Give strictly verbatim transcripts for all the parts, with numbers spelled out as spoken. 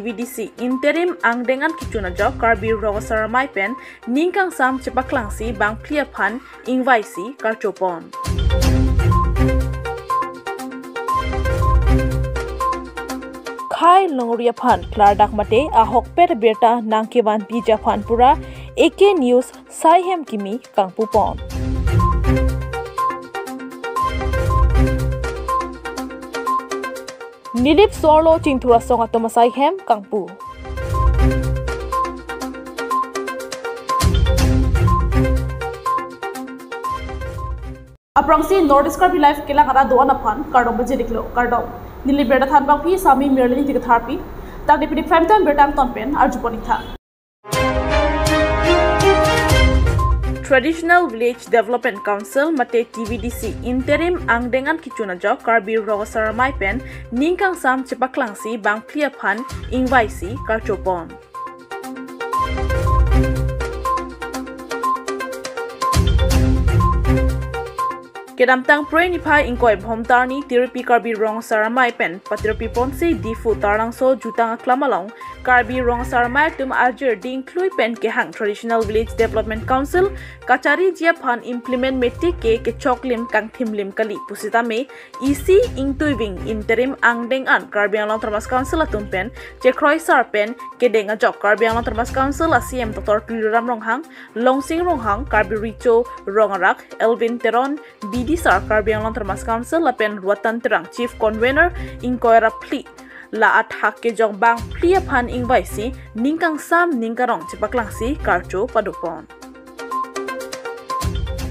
V D C interim angdeng an kechun ajok Karbi Rong Asar Amei pen ning kangsam chepaklangsi bangphli aphan ingvaisi karchopon. Khei longri aphan klardak mate ahokpet birta nangkevanpiji aphan pura A K News saihem kimi kangpupon. Nilip so-arlo Chingthur asong atum asaihem kangpu. Aphrangsi North East Karbi Live kelang ara do-an aphan kardom pajir-iklo, kardom. Neli birta thanbangpi Sami Mirlin Tikatharpi. Tangte pini prime time birta angton pen arjupon-iktha. Traditional Village Development Council mate T V D C interim angdeng an kechun ajok Karbi Rong Asar Amei pen ning kangsam chepaklangsi bangphli aphan ingvaisi karchopon. Kedamtang Phre niphai ingkoi Bhomta arni Tirpi Karbi Rong Asar Amei pen patirpiponsi Diphu Taralangso jutang aklam along Karbi Rong Asar Amei atum ajir dingklui pen kehang Traditional Village Development Council kachariji aphan implement metik ke kechoklim kangthimlim kali pusitame isi ingtuiving interim angdeng an Karbi Anglong Autonomous Council atum pen chekroisar pen kedeng ajok Karbi Anglong Autonomous Council a C E M Doctor Tuliram Ronghang, Longsing Ronghang, Karbi Recho Rong Arak, Elwin Teron, B D sar Karbi Anglong Autonomous Council lapen Ratan Terang Chief Convener ingkoi ra phli la athak kejong bangphli aphan ingvaisi ning kangsam ning karong chepaklangsi karcho padopon.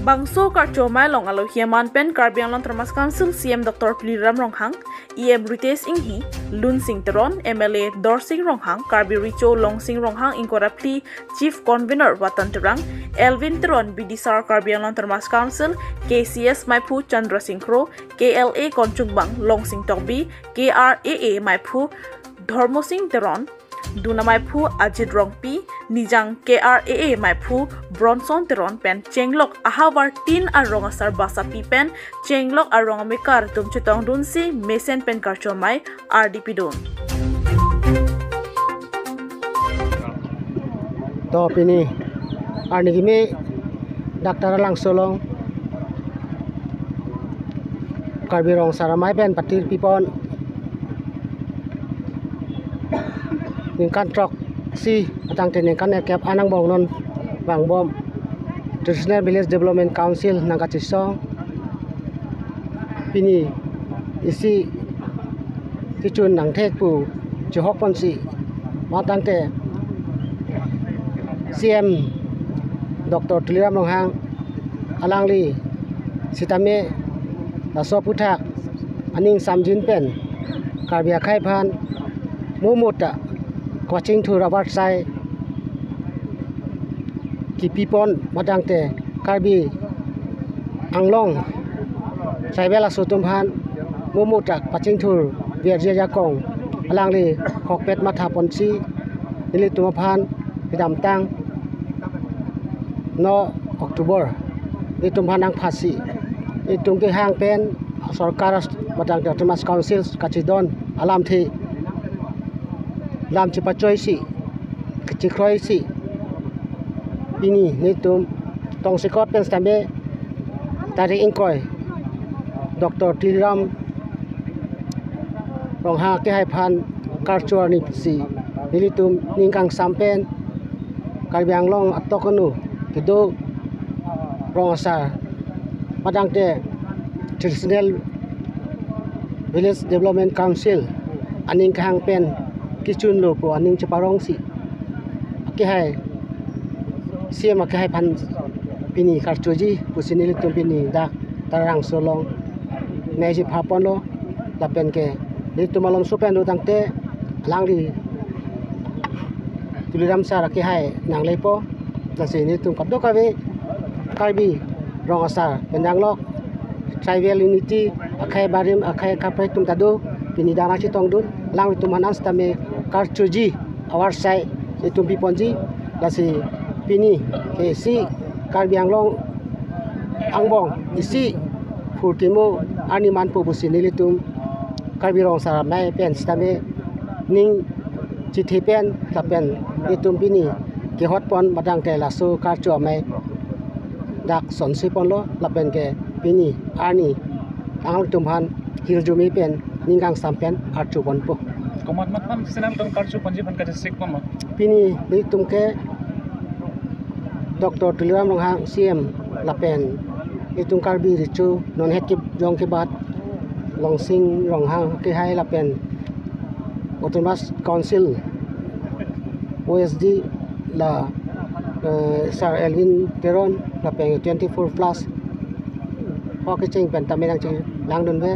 Bangso karcho amei along alohi aman pen Karbi Anglong Autonomous Council C E M Doctor Tuliram Ronghang, E M Ritesh Enghi, Lunsing Teron, M L A Dorsing Ronghang, Karbi Recho Longsing Ronghang ingkoi ra phli, Chief Convener Ratan Terang, Elwin Teron, B D sar Karbi Anglong Autonomous Council, K C S maiphu Chandra Sing Kro, K L A Konchungbang Longsing Tokbi, K R A A maiphu Dhormo Sing Teron, Duna maiphu Ajit Rongpi, Nijang K R A A maiphu Bronson Teron pen chenglok ahavar tin arong asar basapi pen chenglok arong amekar atum chetongdunsi mesen pen karcho amei ardi pidun. To pini arni kimi dak Taralangso along Karbi Rong Asar Amei pen patirpipon ningkan throksi atangte ningkan kep an angbong non vangbom Traditional Village Development Council nangkachesong pini isi kechun nangthek pu chehokponsi matangte C E M Doctor Tuliram Ronghang alangli sitame laso aphuthak aning samjin pen Karbi akhei aphan mo mo ta kachingthur avarsai kipipon matangte Karbi Anglong tribal aso atum aphan mo mo ta kachingthur verji ajakong alangli hokpet mathaponsi nelitum aphan kedamtang no October nelitum aphan nangphasi nelitum kehang pen sorkar matangte Autonomous Council kachedon alamthe lam chepachoisi kachekroisi pini nelitum tongsekot pen sitame tarik ingkoi Doctor Tuliram Ronghang akehai aphan karcho arni si nelitum ning kangsam pen Karbi Anglong atok anu kedo rong asar matangte Traditional Village Development Council aning kehang pen kechunlo pu aning cheparongsi akehai C E M akehai aphan pini karchoji pusi nelitum pini dak Taralangso along meji phaponlo lapen ke nelitum malomso pen do tangte alangli Tuliram sar akehai nanglepo lasi nelitum kadokave Karbi rong asar pen danglok tribal unity akhei barim akhei kaprek atum ta do pini dak nangchetongdun alanglitum aphan an sitame karchoji avarsai itum piponji lasi pini ke isi Karbi Anglong angbong isi phurkimo arni manpo pusi nelitum Karbi Rong Asar Amei pen sitame ning chithi pen lapen itum pini kehot pon matangte laso karcho amei dak sonsi ponlo lapen ke pini arni alangtum aphan hirjume pen ning kangsam pen archo ponpo. Komat mat aphan si nangtum karcho ponji aphan kachesik ponlo? Pini itum ke Doctor Tuliram Ronghang C M lapen itum Karbi Recho non het kejong kebat Longsing Ronghang akehai lapen Autonomous Council O S D la, eh, Sir Elwin Teron lapen twenty-four plus ho kecheng pen tame nangchelangdunve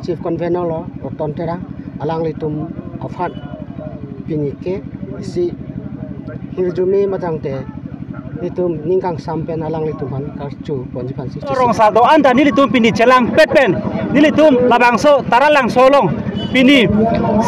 Chief Convener lo Roton Terang, alanglitum aphan pini ke isi hirjume matangte itum ning kangsam pen alanglitum aphan karcho ponji aphansi. Rong sar do-an ta nelitum pini chelangpet pen nelitum labangso Taralangso along pini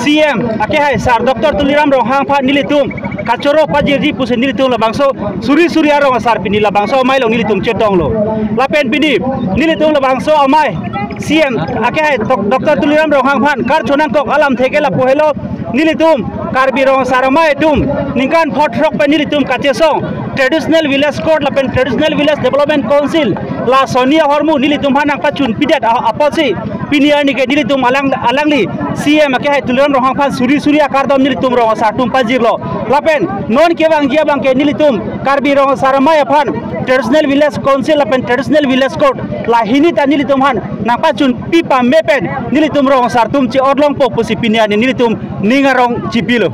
C M akehai Sir Doctor Tuliram Ronghang aphan nelitum kachoro pajirji pusi nelitum labangso suri suri arong asar pini labangso amei along nelitum chetonglo. Lapen pini nelitum labangso amei C M akehai Doc-, Doctor Tuliram Ronghang aphan karcho nangkok alamthe ke lapu helo, nelitum Karbi Rong Asar Amei atum ningkan phongo throk pen nelitum kachesong Traditional Village Code lapen Traditional Village Development Council la soni ahormu nelitum aphan nangpachun pidet a-, apotsi pini arni ke nelitum alang, alangli C M akehai Tuliram Ronghang aphan suri suri akardom nelitum rong asar atum pajirlo. Lapen non kevangji abang ke nelitum Karbi Rong Asar Amei aphan Traditional Village Council lapen Traditional Village Code la hini ta nelitum aphan nangpachun pi pame pen nelitum rong asar atum che-otlongpo pusi pini arni nelitum ning arong chipilo.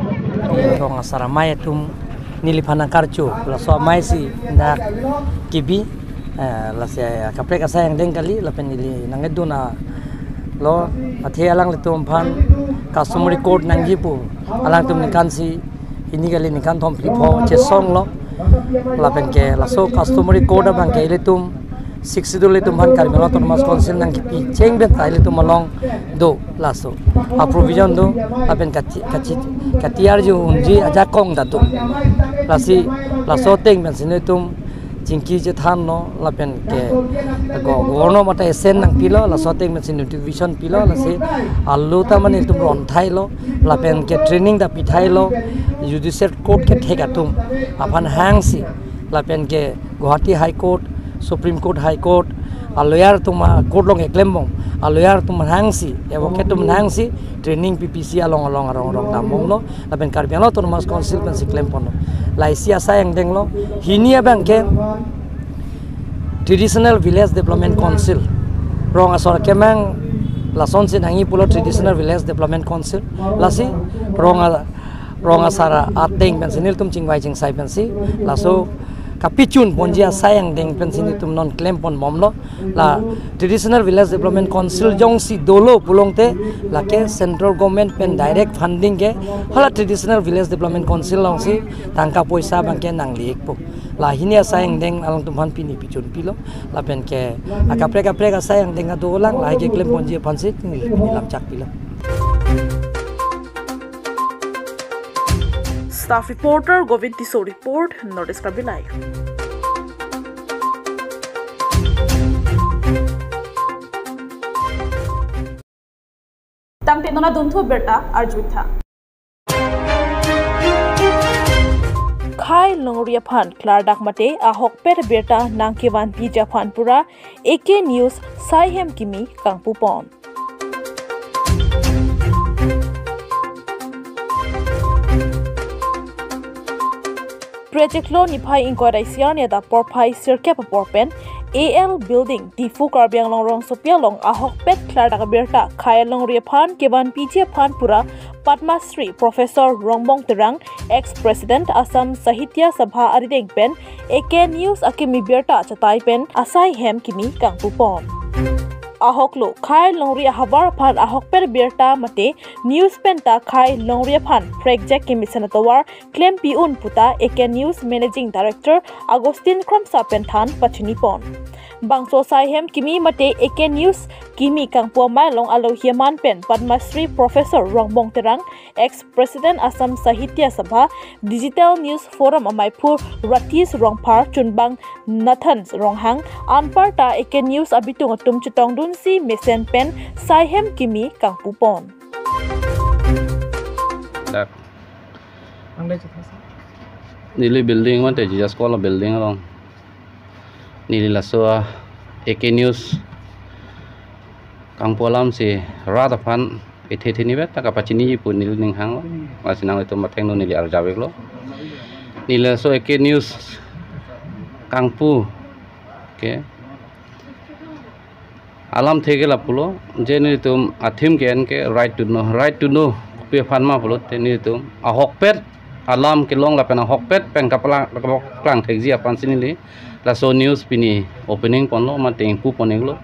Rong Asar Amei atum neliphan nangkarcho, laso amei si dak kebi, eh, lasi kaprek asai angdeng kali, lapen neli nangedun alo, athe alanglitum aphan customary court nangji pu, alangtum ningkan isi hini kali ningkan thom phli pho chesonglo, lapen ke laso customary court abang ke ilitum Sixth Schedule ilitum aphan Karbi Anglong Autonomous Council nangkepi cheng pen ta ilitum along do laso a-provision do, lapen kati-, kati-, kati-arju unji ajakong ta do. Lasi laso ateng pensi nelitum chingki chethanlo, lapen ke go-, governor mate esen nangpilo, laso ateng pensi notification pilo, lasi alo ta mane ilitum ronthailo, lapen ke training ta pithailo, judicial court kethek atum aphan hangsi, lapen ke Guwahati High Court, Supreme Court, High Court, a-lawyer atum a-court along keklembom, a-lawyer atum hangsi, advocate atum hangsi, training P P C along along arong arong dambomlo, lapen Karbi Anglong Autonomous Council pensi klemponlo. Laisi asai angdenglo, hini abang ke Traditional Village Development Council. Rong asor kemang lasonsi nangji pulo Traditional Village Development Council. Lasi rong a-, rong asar ateng pensi nelitum chingvai chingsai pensi laso kapachun ponji asai angdeng pensi nelitum non klemponbomlo. La Traditional Village Development Council jongsi dolo pulote lake central government pen direct funding ke hala Traditional Village Development Council alongsi tangka poisa abang ke nangli-ikpo. La hini asai angdeng alangtum aphan pini pachun pilo, lapen ke akaprek kaprek asai angdeng adolang lahai keklemponji aphansi neli pini lamchak pilo. Staff reporter Govind Tisso report, North East Karbi Live. Tangte non adunthu abirta arjutha. Khei longri aphan klardak mate ahokpet abirta nangkevanpiji aphan pura A K News Saihem Kimi kangpupon. Phre chiklo niphai ingkoi ra isi arni adap porphai sirkep apor pen A L Building, Diphu, Karbi Anglong rongsopi along ahokpet klardak abirta khei longri aphan kevanpiji aphan pura Padma Shri Professor Rongbong Terang, ex-President Assam Sahitya Sabha arideng pen A K News akimi birta chatai pen asaihem kimi kangpupon. Ahoklo khei longri ahavar aphan ahokpet birta mate news penta khei longri aphan prekjak kemesen atovar klempi un puta A K News Managing Director Augustine Kramsa pen than pachinipon. Bangso saihem kimi mate A K News kimi kangpu amei along alohi aman pen Padma Shri Professor Rongbong Terang, ex-President Assam Sahitya Sabha, Digital News Forum amaiphu Ratish Rongphar, chunbang Nathan Ronghang, anparta A K News abitung atum chetongdunsi mesen pen saihem kimi kangpupon. Dak Ang dai chetha sa. Neli building mate Jesus College building along. Neli laso A K News kangpu alam si rat aphan ethe theni bet ta kapachini pu neli ning hanglo. Masi nanglitum athengno neli arjap-iklo. Neli laso A K News kangpu ke alamthe ke lapulo, je nelitum a-theme ke-en ke Right to Know, Right to Know kopi aphan ma pulote nelitum ahokpet alam kelong lapen ahokpet pen kapla-, kapaklang thekji aphan si neli laso news pini opening ponlo, mate ingpu pon-iklo.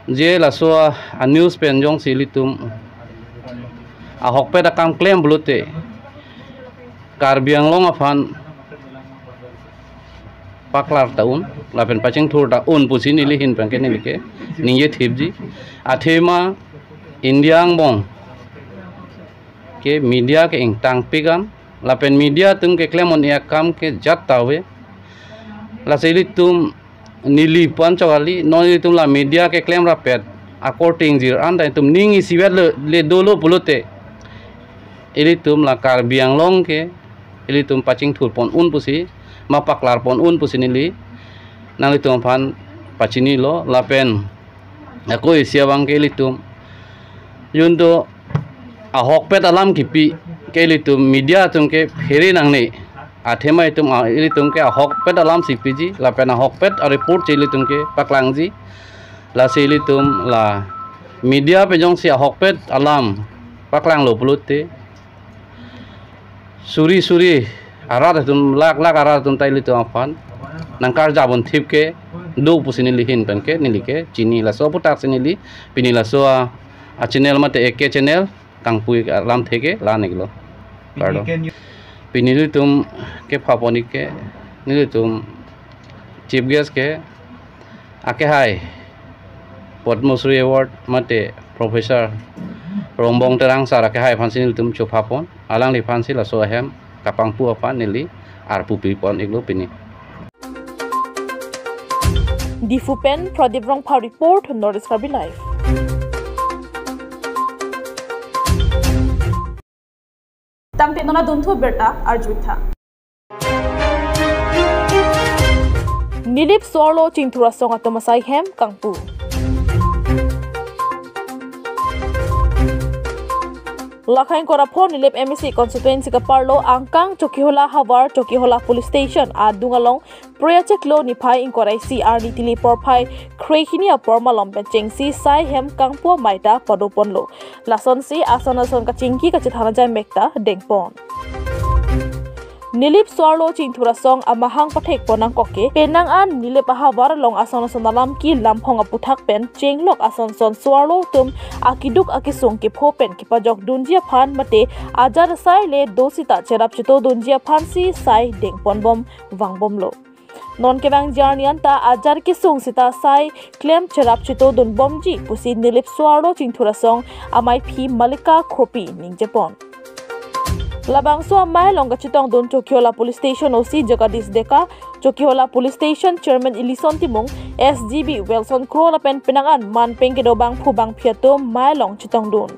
Je laso a-news pen jongsi ilitum ahokpet akam klem pulote Karbi Anglong aphan paklar ta un, lapen pachingthur ta un pusi neli ahin pen ke neli ke ningje thipji. Athema India angbong ke media ke ingtangpik an, lapen media atum keklem un-e akam ke jat ta ave. Lasi ilitum neli pu anchot kali, non ilitum la media keklem rapet akorte ingjir an ta itum ning isivet le, le dolo pulote ilitum la Karbi Anglong ke ilitum pachingthur pon un pusi, ma paklar pon un pusi neli nanglitum aphan pachinilo. Lapen ako isi abang ke ilitum junto ahokpet alam kipi ke ilitum media atum ke phere nangne. Athema itum a-, ilitum ke ahokpet alam si piji, lapen ahokpet a-report si ilitum ke paklangji. Lasi ilitum la media pen jongsi ahokpet alam paklanglo pulote suri suri arat atum, lakh lakh arat atum ta ilitum aphan nangkarjap un thip ke do pusi neli ahin pen ke neli ke chini. Laso aputhak si neli pini laso a, a-channel mate A K channel kangpu alamthe ke la-an-iklo. Pardon. Pini nelitum kepha pon-ik ke nelitum chief guest ke akehai Padma Shri Award mate Professor Rongbong Terang sir akehai aphan si nelitum chopha pon, alangliphan si laso ahem kapangpu aphan neli arpu pi pon-iklo pini. Diphu pen Pradip Rongphar report, North East Karbi Live. Tangte non adunthu abirta arjutha. Nilip Soarlo Chingthur asong atum asai hem kangpu. Lakhang kora pho Nilip M A C constituency kaparlo angkang Chokihola havar Chokihola police station adung along Phre achiklo niphai ingkoi ra isi arni tili porphai kre hini apor malom pen chengsi sai hem kangpu amei ta pado ponlo. Lasonsi ason ason kachingki kachethan ajaimek ta deng pon. Nilip Soarlo Chingthur asong amahang pathek pon nangkok ke penang an Nilip ahavar along ason ason alam kelam phong aputhak pen chenglok ason ason Soarlo atum akeduk akesung kepho pen kepajok dunji aphan mate ajar asai le do sita cherap cheto dunji aphan si sai deng pon bom vang bomlo. Non kevangji arni anta ajar kesung sita sai klem cherap cheto dun bomji pusi Nilip Soarlo Chingthur asong amaiphi Malika Kropi ningje pon. Labangso amei along kachetong dun Chokihola Police Station O C Jagadish Deka, Chokihola Police Station Chairman Ilison Timung, S G B Wilson Kro lapen penang an man peng kedo bangphu bangphi atum amei along chetong dun.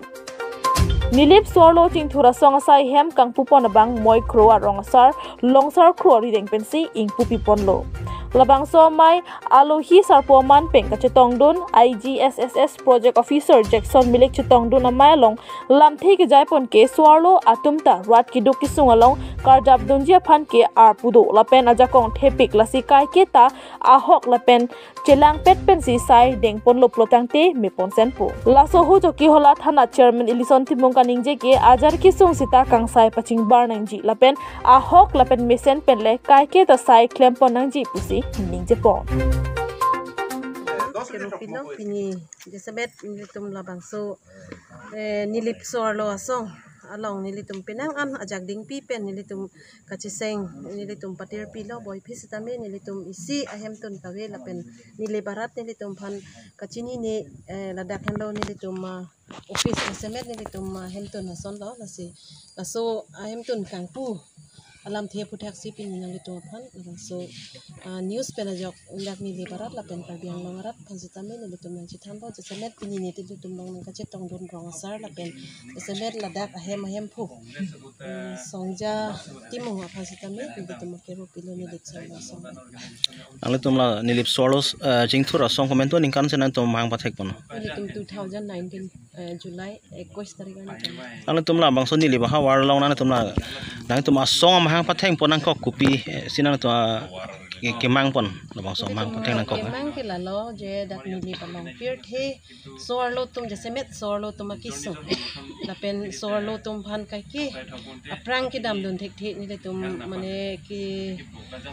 Nilip Soarlo Chingthur asong asai hem kangpu pon abang Moi Kro arong asar Longsar Kro arideng pensi ingpu pi ponlo. Labangso amei alohi sarpo aman pen kachetong dun I G S S S Project Officer Jackson Milik chetong dun amei along lamthe kejai pon ke Soarlo atum ta rat keduk kesung along karjap dunji aphan ke arpu do lapen ajakong thepik lasi kaike ta ahok lapen chelangpet pensi sai deng ponlo pulo tangte me pon senpo. Laso ahut Chokihola Thana Chairman Ilison Timung kaningje ke ajar kesung sita kangsai pachingbar nangji lapen ahok lapen mesen pen le kaike ta sai klem pon nangji pusi ningje pon. Kero pilo pini jasemet nelitum labangso, eh, Nilip Soarlo asong along nelitum penang an ajak dingpi pen nelitum kacheseng nelitum patir pilo boi phi sitame nelitum isi ahemtun kave lapen Nilip arat nelitum aphan kachinine, eh, ladak henlo nelitum, ah, office jasemet nelitum, ah, ahemtun asonlo lasi laso ahemtun kangpu Alamthe aphuthak si pini nanglitum aphan labangso, ah, news pen ajok dak Nilip arat lapen Karbi Anglong arat aphan sitame nelitum nangchethanpo. Jasemet pini nelitum along nangkachetongdun rong asar lapen jasemet ladak ahem ahemphu, mm, Songja Timung aphan sitame nelitum akero pilo Nilip Soarlo Asong. Nanglitum la Nilip Soarlo, eh, Jingthur Asong komantu aningkan si nangtum mahang pathekpon? Nelitum two thousand nineteen, eh, July ekwis tarik an. Nanglitum labangso Nilip ahavar along nanglitum la, nanglitum asong amahang pathengpon nangkok, kopi, eh, si nangtum, ah, ke-, kemangpon labangso amahang patheng nangkok, eh? Kemang ke lalo je dak Nilip along pirthe Soarlo atum, jasemet Soarlo atum akesung lapen Soarlo atum aphan kaike aphrang kedamdun thekthe nelitum mane ke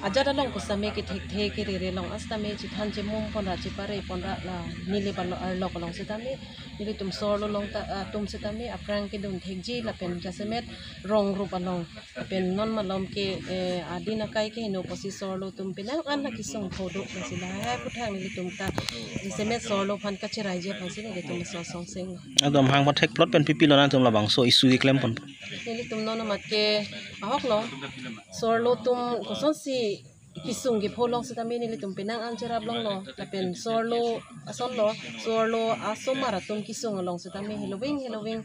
ajat along pusitame kethekthe kerere along an sitame chethan chemum ponra chepare ponra la Nilip arlo-, arlok along sitame nelitum Soarlo along ta, atum sitame aphrang kedun thekji lapen jasemet rong rup along lapen non malom ke, eh, adin akai keheno pusi Soarlo atum penang an akesung pho do, lasi lahai aphuthak nelitum ta jasemet Soarlo aphan kacheraiji aphan si nelitum laso asong seng. Nangtum mahang pathekplot pen pipilo nangtum labangso issue keklempon? Nelitum non amat ke ahok lo, Soarlo atum kosonsi kesung kepho along sitame nelitum penang an cherap longlo lapen Soarlo asonlo, Soarlo asomar atum kesung along sitame heloving heloving,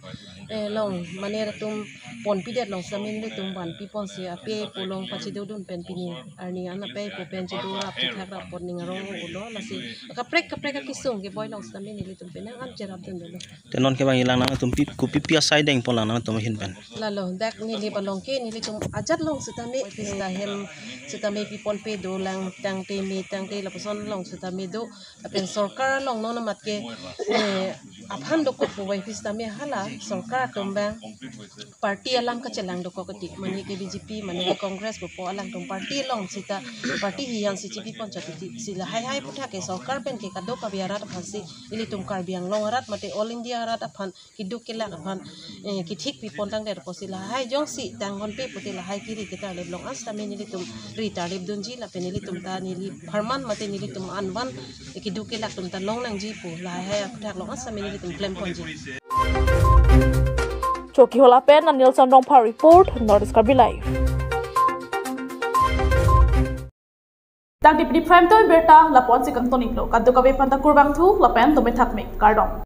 eh, along mane atum ponpidet along sitame nelitum vanpi ponsi ape pu along pachedodun pen pini arni an ape pu pen chedorap chethak rappot ning arong ulo, lasi kaprek kaprek akesung keboi along sitame nelitum penang an cherapdun dolo. Te non kevang ilang nangtum pi, kopi pi asai dengpon lang nangtum ahin pen? Lalo dak Nilip along ke nelitum ajat along sitame pista hem sitame piponpe dolang tangte me tangte lapuson along sitame do lapen sorkar along non amat ke, eh, aphan dokok puvoiphit sitame hala sorkar atum abang party alam kachelang dokok keti, mane ke B J P mane ke Congress pupo alangtum party along sita party hiyan si chepiponchot keti, si lahai hai aphuthak ke sorkar pen ke kadokave arat aphan si ilitum Karbi Anglong arat mate All India arat aphan keduk kelak aphan, eh, kethik pipon tangdet pusi lahai jongsi tangonpe pute lahai kiri ketarlip along an sitame nelitum ri tarlipdunji lapen nelitum ta neli pharman mate nelitum anvan, eh, keduk kelak atum ta longnangji pu lahai hai aphuthak along an sitame nelitum klemponji. Chokihola pen Anil Sandongpha report, North East Karbi Live. Tangte pini Prime Time birta lapu-an si kangton-iklo, kadokave aphanta kurvangthu lapen dome thakme, kardom.